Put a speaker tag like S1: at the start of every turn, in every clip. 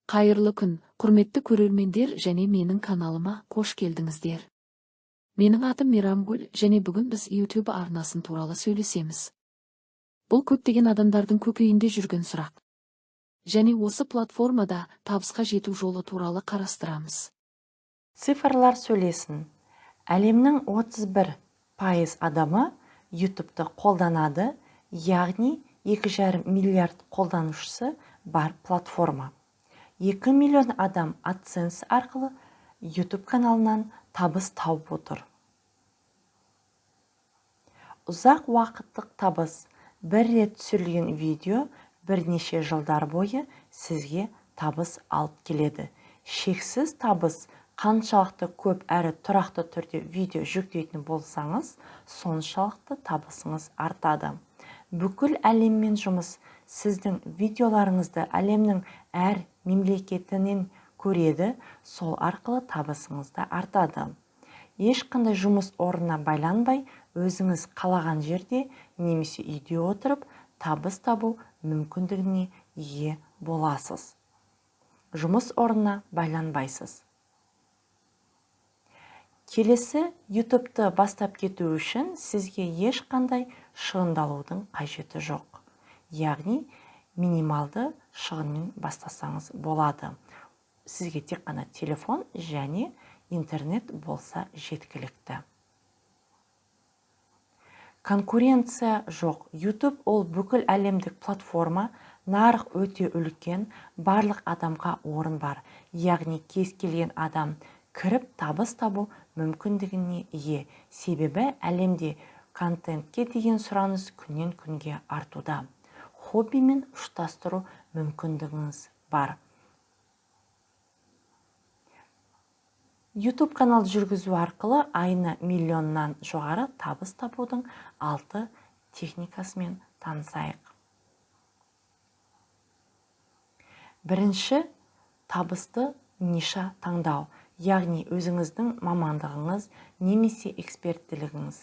S1: Қайырлы күн, құрметті көрермендер және менің каналыма қош келдіңіздер. Менің атым Мейрамгүл және бүгін біз YouTube арнасын туралы сөйлесеміз. Бұл көптеген адамдардың көкейінде жүрген сұрақ. Және осы платформада табысқа жету жолы туралы қарастырамыз.
S2: Цифрлар сөйлесін. Әлемнің 31% адамы YouTube'ты қолданады, яғни 2,5 миллиард қолданушысы бар платформа. 2 миллион адам AdSense арқылы YouTube каналынан табыс тауып отыр. Ұзақ уақыттық табыс. Бір рет түсірілген видео бірнеше жылдар бойы сізге табыс алып келеді. Шексіз табыс. Қаншалықты көп әрі тұрақты түрде видео жүктейтін болсаңыз, соншалықты табысыңыз артады. Бүкіл әлеммен жұмыс. Сіздің видеоларыңызды әлемнің әр мемлекетінен көреді, сол арқылы табысыңыз да артады. Ешқандай жұмыс орнына байланбай, өзіңіз қалаған жерде немесе үйде отырып табыс табу мүмкіндігіне ие боласыз. Жұмыс орнына байланбайсыз. Келесі, YouTube'ты бастап кету үшін сізге ешқандай шығындалудың қажеті жоқ. Яғни минималды шығынмен бастасаңыз болады. Сізге тек қана телефон және интернет болса, жеткілікті. Конкуренция жоқ. YouTube ол бүкіл әлемдік платформа, нарық өте үлкен, барлық адамға орын бар. Яғни кез келген адам кіріп, табыс табу мүмкіндігіне ие. Себебі әлемде контентке деген сұраныс күннен күнге артуда. Хоббимен ұштастыру мүмкіндігіңіз бар. YouTube канал жүргізу арқылы айына миллионнан жоғары табыс табудың 6 техникасымен танысайық. Бірінші, табысты ниша таңдау, яғни өзіңіздің мамандығыңыз немесе эксперттілігіңіз,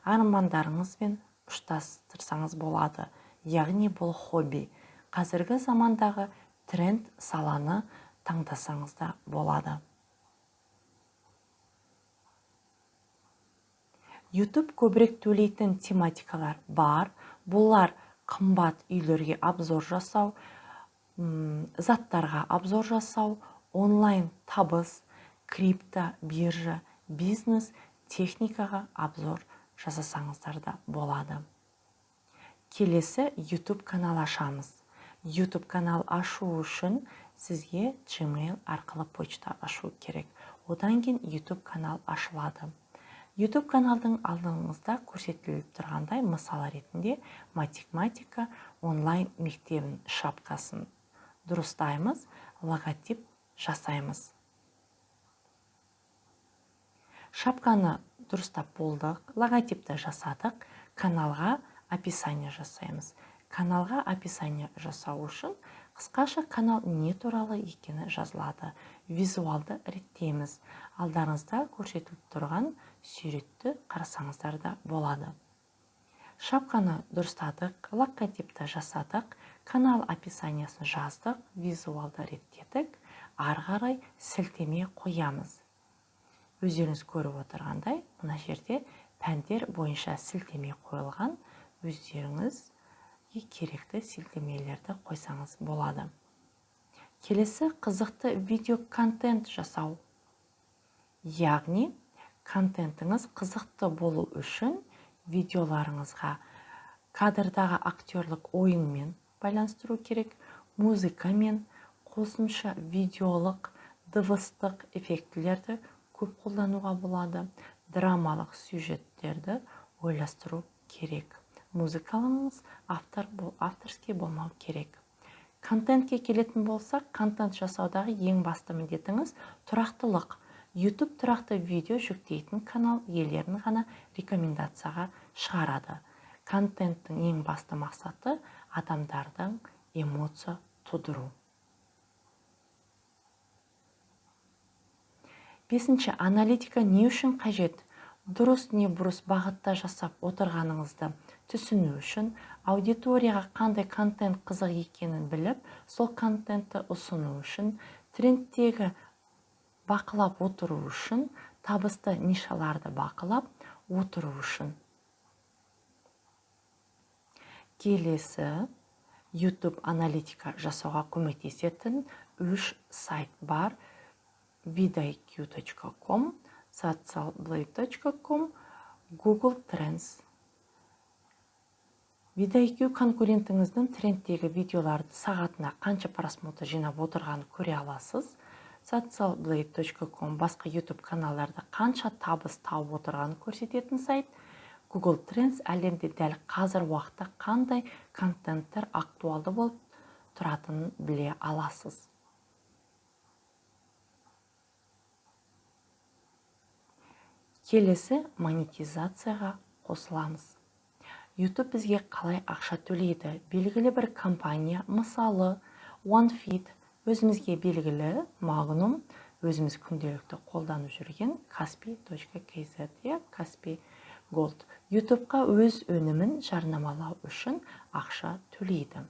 S2: армандарыңызбен ұштастырсаңыз болады. Яғни бұл хобби. Қазіргі замандағы тренд саланы таңдасаңыз да болады. YouTube көбірек төлейтін тематикалар бар. Бұлар қымбат үйлерге обзор жасау, заттарға обзор жасау, онлайн табыс, крипто, биржа, бизнес, техникаға обзор жасасаңыздар да болады. Келесі, YouTube канал ашамыз. YouTube канал ашу үшін сізге Gmail арқылы почта ашу керек. Одан кейін YouTube канал ашылады. YouTube каналдың алдыңызда көрсетіліп тұрғандай, мысал ретінде математика онлайн мектебін шапкасын дұрыстаймыз, логотип жасаймыз. Шапканы дұрыстап болдық, логотипті жасадық, каналға описание жасаймыз. Каналға описание жасау үшін қысқаша канал не туралы екені жазылады. Визуалды реттейміз. Алдарыңызда көрсетіліп тұрған суретті қарасаңыздар да болады. Шапканы дұрыстадық, логотипті жасадық, канал описаниясын жаздық, визуалды реттедік, ары қарай сілтеме қоямыз. Өздеріңіз көріп отырғандай, мына жерде пәндер бойынша сілтеме қойылған, өздеріңізге керекті сілтемелерді қойсаңыз болады. Келесі, қызықты видео контент жасау. Яғни контентіңіз қызықты болу үшін видеоларыңызға кадрдағы актерлік ойынмен байланыстыру керек, музыкамен, қосымша видеолық, дыбыстық эффектілерді көп қолдануға болады, драмалық сюжеттерді ойластыру керек. Музыкаларыңыз автор, авторский болмау керек. Контентке келетін болсақ, контент жасаудағы ең басты міндетіңіз – тұрақтылық. YouTube тұрақты видео жүктейтін канал иелерін ғана рекомендацияға шығарады. Контенттің ең басты мақсаты – адамдардың эмоция тудыру. Бесінші, аналитика не үшін қажет? Дұрыс не бұрыс бағытта жасап отырғаныңызды түсіну үшін, аудиторияға қандай контент қызық екенін біліп, сол контентті ұсыну үшін, трендтегі бақылап отыру үшін, табысты нишаларды бақылап отыру үшін. Келесі YouTube аналитика жасауға көмектесетін 3 сайт бар: vidiq.com, socialblade.com, Google Trends. VidIQ конкурентіңіздің трендтегі видеоларды сағатына қанша просмотр жинап отырғанын көре аласыз. socialblade.com басқа YouTube каналдарда қанша табыс тауып отырғанын көрсететін сайт. Google Trends әлемде дәл қазір уақытта қандай контенттер актуалды болып тұратынын біле аласыз. Келесі монетизацияға қосыламыз. YouTube бізге қалай ақша төлейді? Белгілі бір компания, мысалы OneFit, өзімізге белгілі Magnum, өзіміз күнделікті қолданып жүрген Kaspi.kz, Kaspi Gold. YouTube'қа өз өнімін жарнамалау үшін ақша төлейді.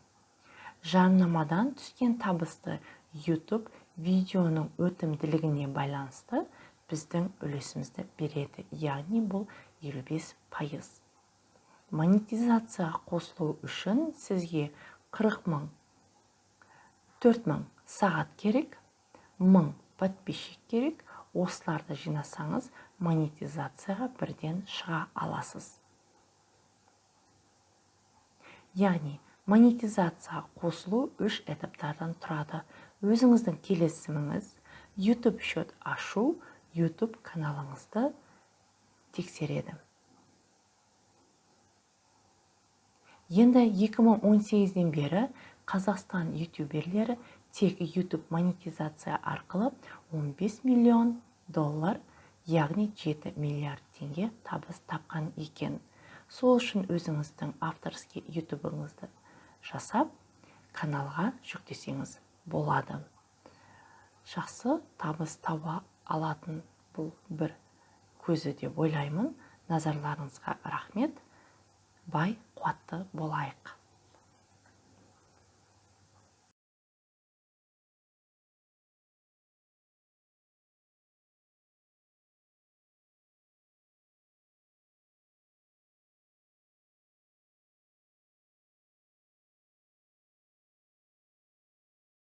S2: Жарнамадан түскен табысты YouTube видеоның өтімділігіне байланысты біздің үлесімізді береді, яғни бұл 55%. Монетизацияға қосылу үшін сізге 40 мың, 4 мың сағат керек, 1000 подписчик керек. Осыларды жинасаңыз, монетизацияға бірден шыға аласыз. Яғни монетизацияға қосылу 3 этаптардан тұрады. Өзіңіздің келісіміңіз, YouTube счет ашу, YouTube каналыңызды тексереді. Енді 2018-ден бері Қазақстан ютуберлері тек YouTube монетизация арқылы 15 миллион доллар, яғни 7 миллиард теңге табыс тапқан екен. Сол үшін өзіңіздің авторский ютубыңызды жасап, каналға жүктесеңіз болады. Жақсы табыс таба алатын бұл бір көзі деп ойлаймын. Назарларыңызға рахмет. Бай қуатты болайық.